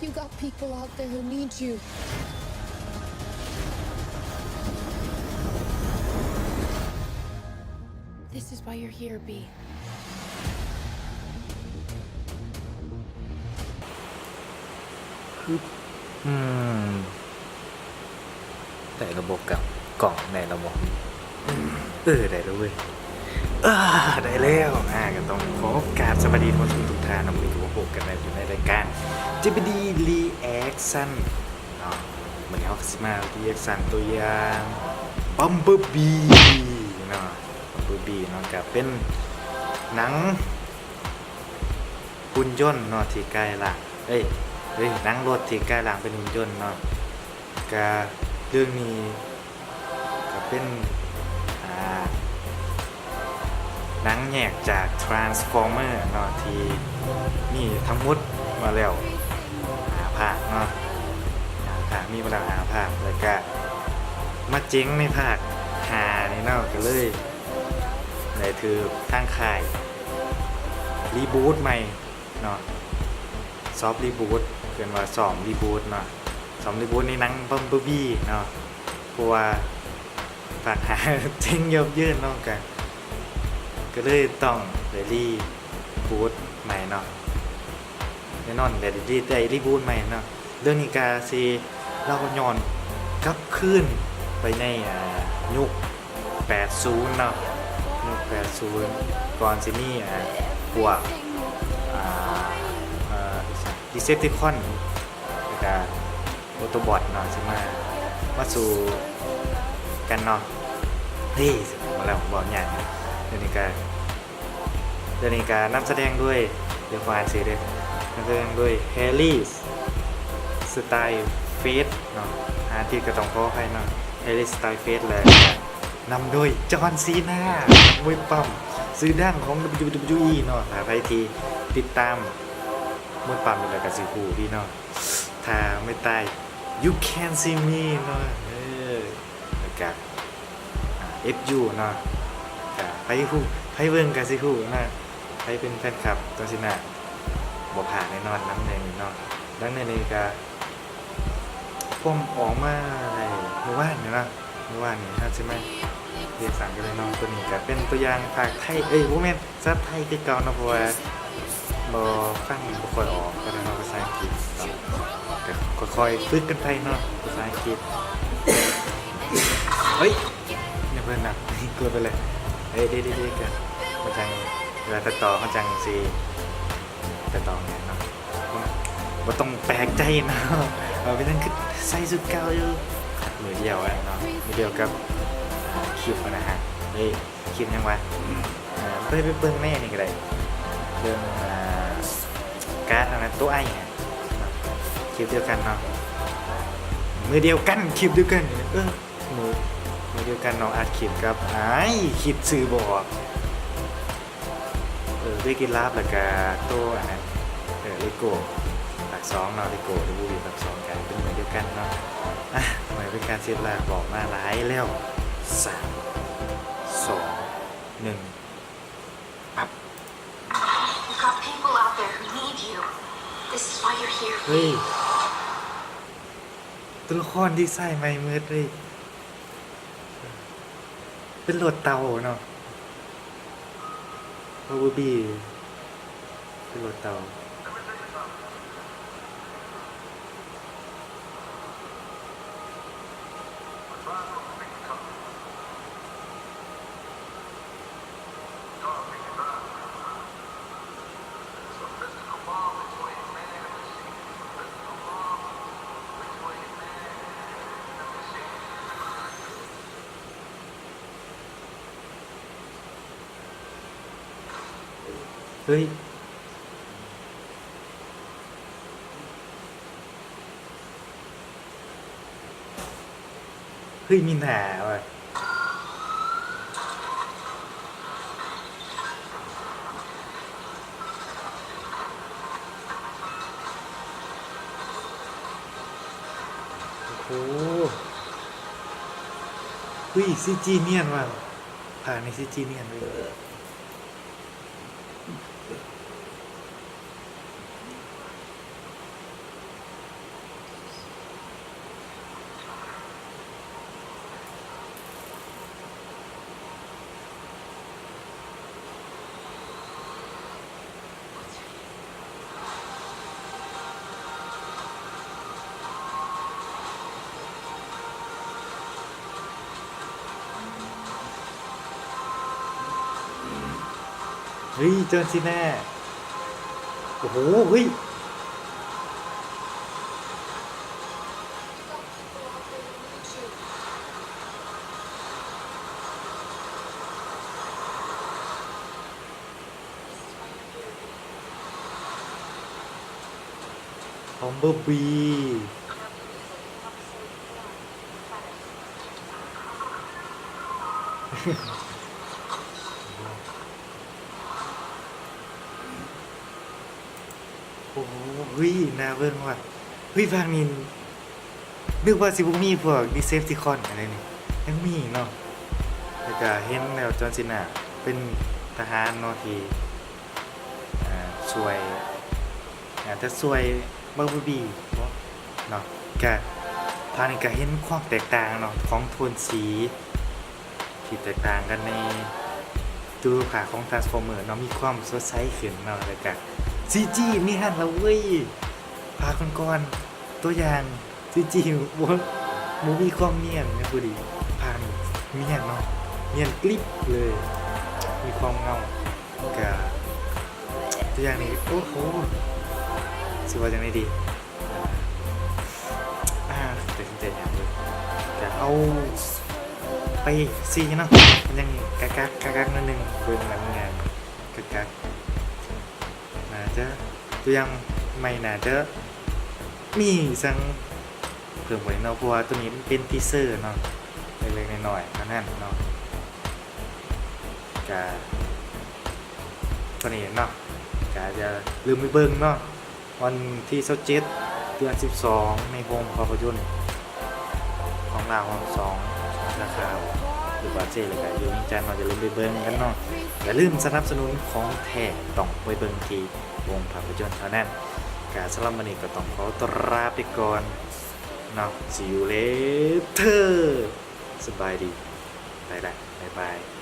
You got people out there who need you. This is why you're here, B. ອືມ ໄດ້ລະບໍ ກັບກ້ອງ ໄດ້ລະບໍ? ເອີ ໄດ້ລະເວີຍ ເອີ ໄດ້ແລ້ວ. ອາ ກໍຕ້ອງຂໍກາບສະບາຍດີທ່ານຜູ້ຊົມທຸກທ່ານເນາະ, ມື້ນີ້ກໍມາພົບກັນໃນ ຢູ່ໃນລາຍການ ເຈບີດີ ຣີແອັກຊັນ ເນາະ. ມື້ນີ້ເຮົາກໍຊິມາຣີແອັກຊັນຕົວຢ່າງ ບັມເບີບີ ເນາະ, ບັມເບີບີ ເນາະ ກໍເປັນໜັງ ຫຸ່ນຍົນເນາະ ທີ່ກາຍຮ່າງ ເອີຍ ເອີຍ ໜັງລົດທີ່ກາຍຮ່າງເປັນຫຸ່ນຍົນເນາະ. ກະເລື່ອງນີ້ກະເປັນ ອ່າ ໜັງແຍກຈາກ Transformer ເນາະ ທີ່ມີທັງໝົດມາແລ້ວຫ້າພາກເນາະ, ຫ້າພາກ ມີມາແລ້ວຫ້າພາກ ແລ້ວກະມາເຈັງໃນພາກຫ້ານີ້ເນາະ, ກະເລີຍໄດ້ຖືກທາງຄ້າຍ ຣີບູດໃໝ່ເນາະ, ຊອບຣີບູດ ເອີ້ນວ່າຊອມຣີບູດເນາະ, ຊອມຣີບູດໃນໜັງບັມເບີບີເນາະ, ເພາະວ່າພາກຫ້າເຈັງຫຍໍ້າເຍີ້ນເນາະ, ກະ ກະເລີຍຕ້ອງໄດ້ຣີບູດໃໝ່ເນາະ, ແນ່ນອນໄດ້ ໄດ້ ໄດ້ຣີບູດໃໝ່ເນາະ. ເລື່ອງນີ້ກະຊິເລົ່າຍ້ອນກັບຄືນໄປໃນ ອ່າ ຍຸກ ແປດສູນເນາະ, ຍຸກແປດສູນ ກ່ອນຊິມີ ອ່າ ພວກ ອ່າ ເອີ ດີເຊັບຕິຄອນ ແລ້ວກະໂອໂຕບອດເນາະ ຊິມາ ມາສູ້ກັນເນາະ. ເຮີ້ຍ ເວົ້າແລ້ວເວົ້າຍາກ. ດຽວນີ້ກະ ດຽວນີ້ກະນຳສະແດງໂດຍ ດຽວຂໍອ່ານຊື່ເດີ້, ນຳສະແດງໂດຍ ແຮຣີ ສະໄຕເຟດເນາະ, ອ່ານຜິດກໍຕ້ອງຂໍອະໄພເນາະ, ແຮຣີ ສະໄຕເຟດ ແລະ ນຳໂດຍ ຈອນ ຊີນາ ມວຍປ້ຳຊື່ດັງຂອງ ດັບເບິນຢູ ດັບເບິນຢູອີ ເນາະ. ຖ້າໃຜທີ່ຕິດຕາມມວຍປ້ຳຢູ່ແລ້ວກໍຊິຮູ້ດີເນາະ, ທ່າໄມ້ຕາຍ You Can't See Me ເນາະ, ເອີ ແລ້ວກະ ອາ ເອັຟຢູ ເນາະ, ກະໃຜຮູ້ ໃຜເບິ່ງກະຊິຮູ້ເນາະ, ໃຜເປັນແຟນຄລັບ ຈອນ ຊີນາ ບໍ່ພາດແນ່ນອນນຳເລື່ອງນີ້ເນາະ. ຫຼັງຈາກນີ້ກະ ຄວາມອອກມາໄດ້ມື້ວານນີ້ເນາະ, ມື້ວານນີ້ເຮົາຊິມາເຮັດສ້າງກັນເລີຍເນາະ. ຕົວນີ້ກະເປັນຕົວຢ່າງພາກໄທ ເອີຍ ບໍ່ແມ່ນ ພາສາໄທຄືເກົ່າເນາະ, ເພາະວ່າບໍ່ຟັງ ບໍ່ຄ່ອຍອອກປານໃດເນາະ ພາສາອັງກິດເນາະ, ກໍຄ່ອຍໆຝຶກກັນໄປເນາະ ພາສາອັງກິດ. ເອີຍ ຢ່າເພິ່ນນະ ກົດໄປເລີຍ. ເອີຍ ເດໆໆ ກໍມັນຈັ່ງ ເວລາຕັດຕໍ່ມັນຈັ່ງຊິຕັດຕໍ່ງ່າຍເນາະ, ບໍ່ຕ້ອງແປກໃຈເນາະ ວ່າເປັນຫຍັງຄືໃສ່ຊຸດເກົ່າຢູ່. ມື້ດຽວກັນເນາະ ມື້ດຽວກັບ ອາ ຄລິບຫັ້ນນະຮະ. ເອີຍ ຄລິບຫຍັງວະ? ເອີ ໄປ ໄປເບິ່ງໃນນີ້ກໍໄດ້ ເບິ່ງ ອ່າ ກາດອັນນັ້ນ ໂຕໄອ ຄລິບດຽວກັນເນາະ, ມື້ດຽວກັນ ຄລິບດຽວກັນ. ເອີ ມື້ ມື້ດຽວກັນເນາະ ອັດຄລິບກັບ ອ້າຍ ຄິດຊື່ບໍ່ອອກ. ເອີ ເວກເອລາບ ແລ້ວກະໂຕອັນນັ້ນ ເອີ ເລໂກ້ ພາກສອງເນາະ, ເລໂກ້ ເດະ ມູວີ ພາກສອງ ກະເປັນມື້ດຽວກັນເນາະ. ອ່ະ ບໍ່ໃຫ້ເປັນການເສຍເວລາ ບອກມາຫຼາຍແລ້ວ. ສາມ ສອງ ໜຶ່ງ ປັບ. You got people out there who need you. This is why you're here. ເຮີ້ຍ ຕົວລະຄອນທີ່ໃສ່ໃໝ່ໝົດເລີຍ. ເປັນລົດເຕົ່າເນາະ ໂອເບີບີ ເປັນລົດເຕົ່າ. ເຮີ້ຍ ເຮີ້ຍ ມີໜ້າວ່າ. ໂອ້ໂຫ ເຮີ້ຍ ຊີຈີ ນຽນວ່າ ພາກນີ້ ຊີຈີ ນຽນເລີຍ. ເຮີ້ຍ ຈອນຊີນາ ໂອ້ໂຫ ເຮີ້ຍ Bumblebee ໂອ້ໂຫ ເຮີ້ຍ ໜ້າເບິ່ງວ່າ ເຮີ້ຍ ພາກນີ້ ນຶກວ່າຊິບໍ່ມີພວກ Decepticon ອັນໃດນີ້ ຍັງມີເນາະ. ແລ້ວກະເຫັນແລ້ວ ຈອນຊີນາ ເປັນທະຫານເນາະ ທີ່ ອ່າ ຊ່ວຍ ອາດຈະຊ່ວຍ Bumblebee ບໍເນາະ. ກະ ພາກນີ້ກະເຫັນຄວາມແຕກຕ່າງເນາະ ຂອງໂທນສີ ທີ່ແຕກຕ່າງກັນໃນ ໂຕພາກຂອງ Transformer ເນາະ ມີຄວາມສົດໃສຂຶ້ນເນາະ. ແລ້ວກະ ຊີຈີ ມີຫັ້ນລະເວີຍ ພາກກ່ອນໆ ຕົວຢ່າງ ຊີຈີ ບໍ່ ບໍ່ມີຄວາມນຽນຫຍັງພໍດີ ພາກນີ້ນຽນເນາະ ນຽນກລິບເລີຍ ມີຄວາມເງົາ ກະ ຕົວຢ່າງນີ້ ໂອ້ໂຫ ຊິວ່າຈັ່ງໃດດີ ອ່າ ຕັດສິນໃຈຍາກເລີຍ ກະເອົາໄປສີ່ເນາະ ມັນຍັງກະກະກະກະໜ້ອຍໜຶ່ງ ເບິ່ງແລ້ວມັນຍັງກະກະ ໜ້າຈະ ຕົວຢ່າງໃໝ່ໜ້າຈະມີສັງເພີ່ມກວ່ານີ້ເນາະ ເພາະວ່າໂຕນີ້ມັນເປັນທີເຊີເນາະ ເລັກໆນ້ອຍໆເທົ່ານັ້ນເນາະ. ກະ ເທົ່ານີ້ເນາະ ກະຢ່າລືມໄປເບິ່ງເນາະ ວັນທີຊາວເຈັດ ເດືອນສິບສອງ ໃນໂຮງພາບພະຍົນຂອງລາວ ຮອບສອງ ສາຂາຢູ່ປາກເຊ ແລ້ວກະຢູ່ວຽງຈັນເນາະ. ຢ່າລືມໄປເບິ່ງກັນເນາະ ຢ່າລືມສະໜັບສະໜູນຂອງແທ້ ຕ້ອງໄປເບິ່ງທີ່ໂຮງພາບພະຍົນເທົ່ານັ້ນ. ກະສຳລັບມື້ນີ້ກໍຕ້ອງຂໍຕົວລາໄປກ່ອນເນາະ See you later ສະບາຍດີ ໄປລະ ບາຍບາຍ.